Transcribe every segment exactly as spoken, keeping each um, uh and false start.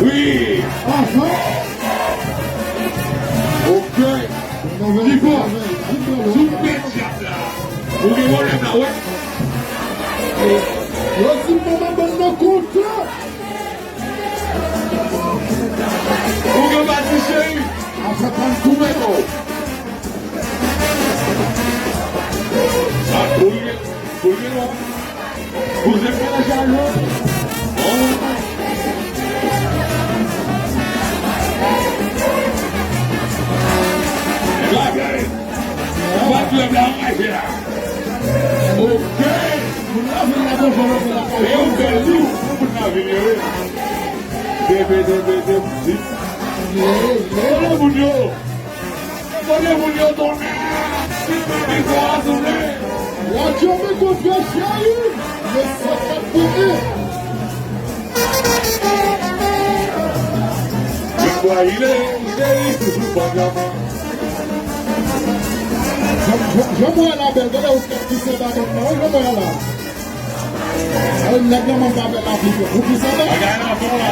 Wi. Aha. Ok. Ki bò? Sou pè dyab la. Ou gen pwoblèm la, wè. Yo di manman bann nan kontan. Ou gen pati cheri. Afè pa l tou mèt ou. A, pou l gen, pou l gen lò. Kouzen pa jalou. Bon. Bagay. Bat lè blan raje la. Ok. Moun la vin la konfòm la. E ou bèl tou. Moun la vin, wi. Bebe, bebe, bebe. Kote moun yo? Kote moun yo tounen? Mikwo a tounen. Radyo Metwopòl cheri, men sa k ap pote. Mikwo a, il est, il est, il est toujours pas gamin. Jan, jan, jan mwen la bèl, gade ou k ap pise ba moun nan, jan mwen la. Ay, nèg nan manm pa fè la pli fò. Ou ki sa la? Bagay nan fon la.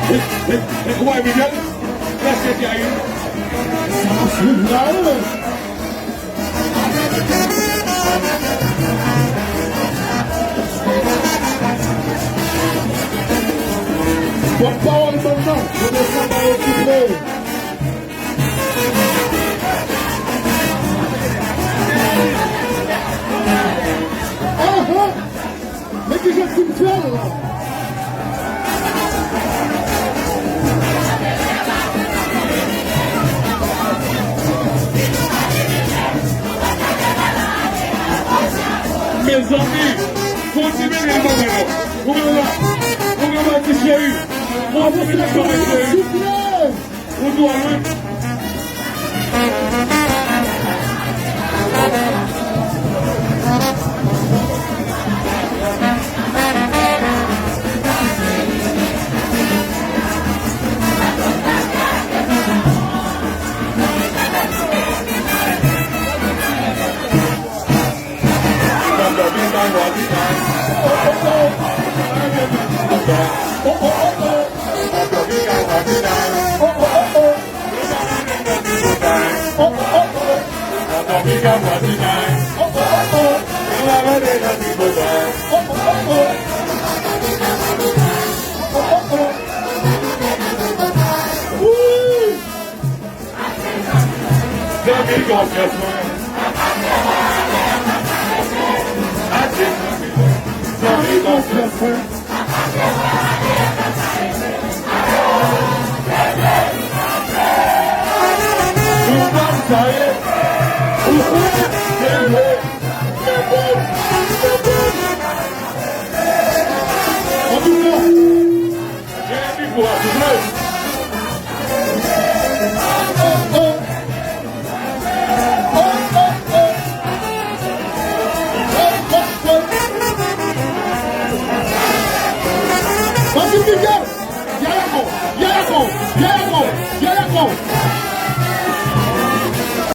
E, e, e, ou wè Miguel? Prèske te ayi. Sa ap swiv la, wi. Pòtpawòl bann nan, yo desann ba yo souple. Aha! Men kijan Tim fè l la? Mezanmi, kontinye mennen l, manman yo. Ou gen la, ou gen la, ti cheri. Kontinye mennen l, manman yo. Ou dwe lwen. Zanmi konfyans mwen. Adye zanmi mwen. Zanmi konfyans mwen. Nou pa m sa ye.